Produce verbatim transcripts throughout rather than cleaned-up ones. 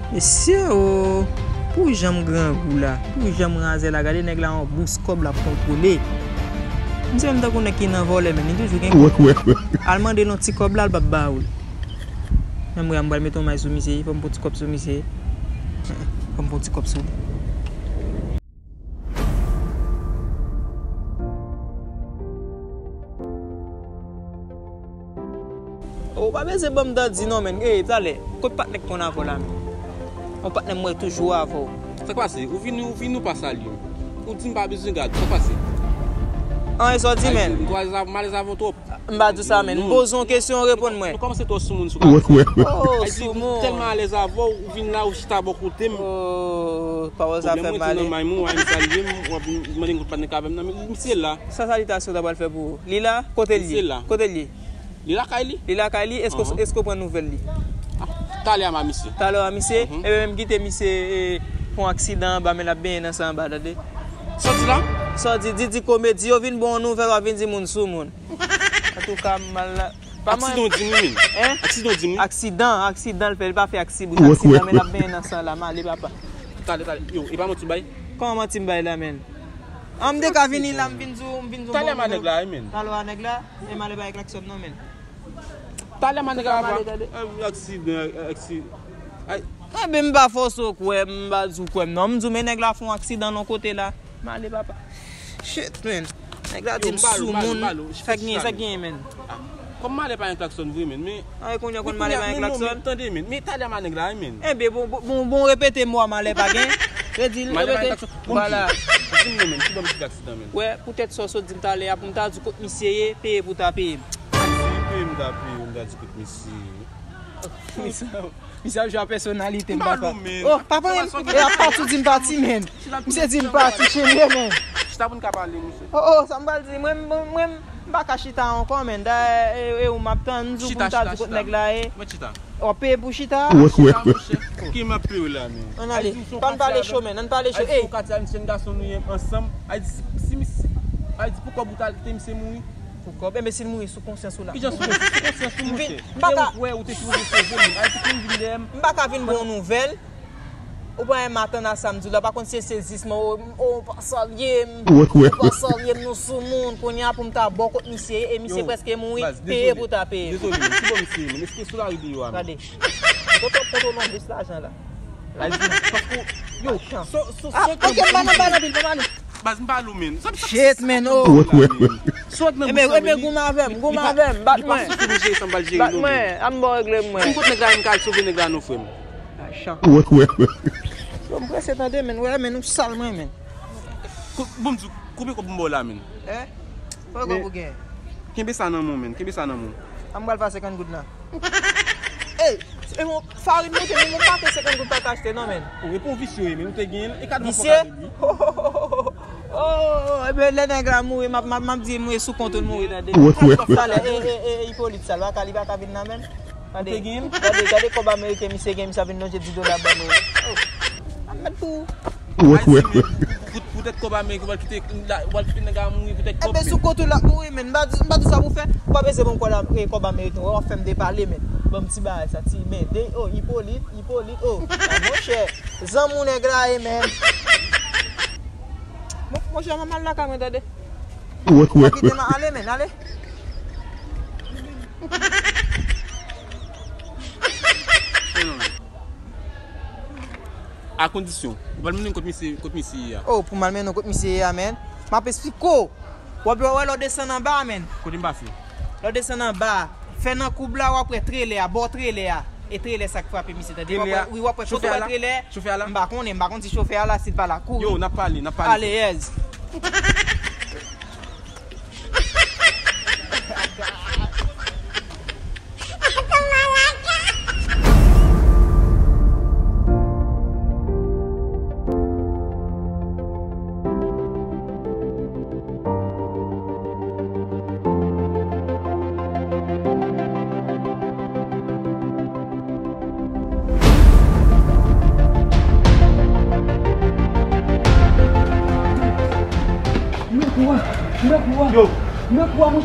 Mesye o, pou jan m grangou la, pou jan m razè la, gade nèg la yon bous kòb l ap kontwole. Misye menm tankou nèg ki nan vòlè, men li toujou gen kòb. Al mande l yon ti kòb la, l p ap ba ou l. Menm mwen, m pral mete yon may sou misye, fò m pran ti kòb sou misye. Fò m pran ti kòb sou li. Ou pa bezwen ban m dandi non, menn. Ey, talè, kot patnè k konn avè w la, menn? Yon patnè m wè toujou avè w. Sa k pase? Ou vini, ou vini, ou pa salye m. Ou di m pa bezwen gad. Sa k pase? An, e sa w di, menn? M alèz avè w twòp. M pa di w sa, menn. M poze w yon kesyon, w reponn mwen. Nou kòmanse twò soumoun sou katye. Oh, soumoun. Tèlman alèz avè w, ou vin la, ou chita bò kote m. Oh, pawòl sa fè m ale. Pwoblèm mwen tou nan may mwen, w a vin salye m, w ap vin mande m kot patnè k avè m nan, men misye la. Sa salitasyon ta pral fè pou ou? Li la? Kote l ye? Misye la. Kote l ye? Li lakay li. Li lakay li? Èske, èske w pran nouvèl li? Ah, talè a m a misye. Talè a misye? Mhm. Ebyen, menm kite misye, eh, fè yon aksidan anba, men l ap benyen nan sa anba, tande. Sa w di la? Sa w di, di, di komedi, yo vin ba w yon nouvèl, w ap vin di moun soumoun. Antouka, m mal la. Pa mwen. Aksidan w di m wi, menn. Hein? Aksidan w di m wi. Aksidan, aksidan l fè, li pa fè aksidan, men l ap benyen nan san la, m ale, papa. Talè, talè. Yo, e pa manti m bay? Kòman manti m bay la, menn? An, m te ka vini la, m vin di w, m vin di w. Talè m a nèg la wi, menn. Talè a nèg la, e m ale bay klakson non, menn. Talè m a nèg la, papa. Aksidan, aksidan. Ay. Enben, m pa fòse w kwè m, m pa di w kwè m non. M di w, men nèg la fè yon aksidan nan kote la. M ale, papa. Shit, man. Nèg la di m soumoun. Sa k genyen, sa k genyen, man? Kòm malè pa gen klakson vre, man, men. An, e kounye a w konn malè pa gen klakson? Tande, man, men talè m a nèg la, man. Enben, bon, bon, bon, bon, repete mo a malè pa gen. Redi l, repete. Vwala. Di m non, man, ki ban m ti aksidan, man. Wè, poutèt sa w sot di m talè a, pou m ta di w kot misye ye, peye pou w ta peye m. Si peye m ta peye w, m ta di w kot misye ye. Misye ap jwe a pèsonalite m, papa. Oh, papa, e ap pati di m pati, menn. Misye di m pati, chenye, menn. Chita pou n ka pale, misye. Oh, oh, sa m pral di, mwen, mwen, mwen, m pa ka chita ankò, menn. Dayè, e, e ou m ap tann, m di w pou m ta di kot nèg la ye. Mwen chita. W ap peye pou chita? Chita, monchè. Ki m ap peye w la, menn? Ann ale. Pa n pale cho, menn. Ann pale cho. Ey. Katye a, misye, n gason nou ye ansanm. Ay di, si, si misye, ay di pou kòb ou t al kite misye mouri. Pou kòb, enben si l mouri sou konsyans ou la. Kijan sou konsyans? Sou konsyans ou, monchè. M pa ka. E ou kwè ou te sipoze sove moun. Ay, si pou vin dèyè m. M pa ka vin ba w nouvèl. Ou pa renmen atann a sa m di w la. Pa konn si se sezisman, o, o, ou pa salye m. Ou pa salye m, nou soumoun. Kounye a pou m ta ba w kot misye ye, e misye prèske mouri, peye pou ta peye. Dezole, men ki bò misye ye, men èske sou lari deyò a, men? Gade. Kote w kote w nan bous lajan la? Ay, paske, yo, so, so, ah, so, ok, m pa nan, pa nan pil, pa nan. Baz, m pa lou, men. Shit, men, oh. Enben, enben, goumen avè m, goumen avè m, bat mwen. Bat mwen, an m ba w regle mwen. Si m kot nèg la, m ka al sove nèg la non, frè m. Achan. Yo, m prese tande, men. Wè, men, ou sal mwen, men. Bon, m di w, konbyen kòb m ba w la, men? Eh? Konbyen kòb ou gen? Kenbe sa nan men w, men. Kenbe sa nan men w. An m pral fè senkant goud la. Ey, e bon, farin moute, men yon pakèt senkant goud pa ka achte non, men. Ou e pou visye, men ou te genyen l, e kad mwen fò kado li. Oh, enben, lè nèg la mouri, m ap, m ap, m ap di mouri sou kont ou l mouri, tande. Talè, e, e, e, Ipolit sa, li pa ka, li pa ka vin nan menm. Tande, gade, gade kòb ameriken misye gen, misye ap vin lonje di dola ban nou. Oh, ap mèt pou ou. Ayiti, men, pou, pou, poutèt kòb ameriken, w al kite, w al kite nèg la mouri poutèt kòb, men. Enben, sou kont ou l ap mouri, men. M pa di, m pa di sa pou fè. Ou pa bezwen ban m kòb la, eh, kòb ameriken. W ap fè m depale, men. Ban m ti bagay sa, ti, men. De, oh, Ipolit, Ipolit, oh. Ah, monchè, zanmi w nèg la ye, men. Bon, monchè, m ap al lakay mwen, tande. Ou pa kite m ale, men, ale. A kondisyon, ou pral mennen m kot misye, kot misye ye a. Oh, pou m al mennen w kot misye ye a, men. M ap esplike w. W ap wè lè w desann anba a, men. Kote m pase? Lè w desann anba a, fè nan koub la, w ap wè trelè a, bò trelè a. E trelè sa k frape misye, tande. W ap wè, wi, w ap wè kote w wè trelè. Chofè a la? M pa konnen, m pa konn si chofè a la, si l pa la, kouri. Yo, n ap pale, n ap pale. Aleyèz. Yo.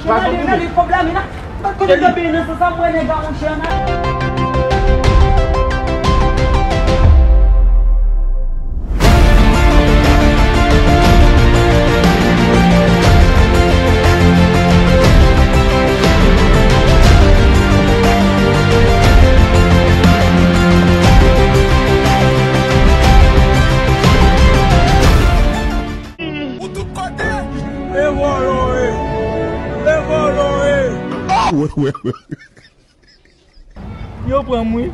Gade, gade kòb la, men. Bat kote w kanpe nan sans sa, m wè nèg la, monchè, nan. Kwè mwen. Yo pran m wi.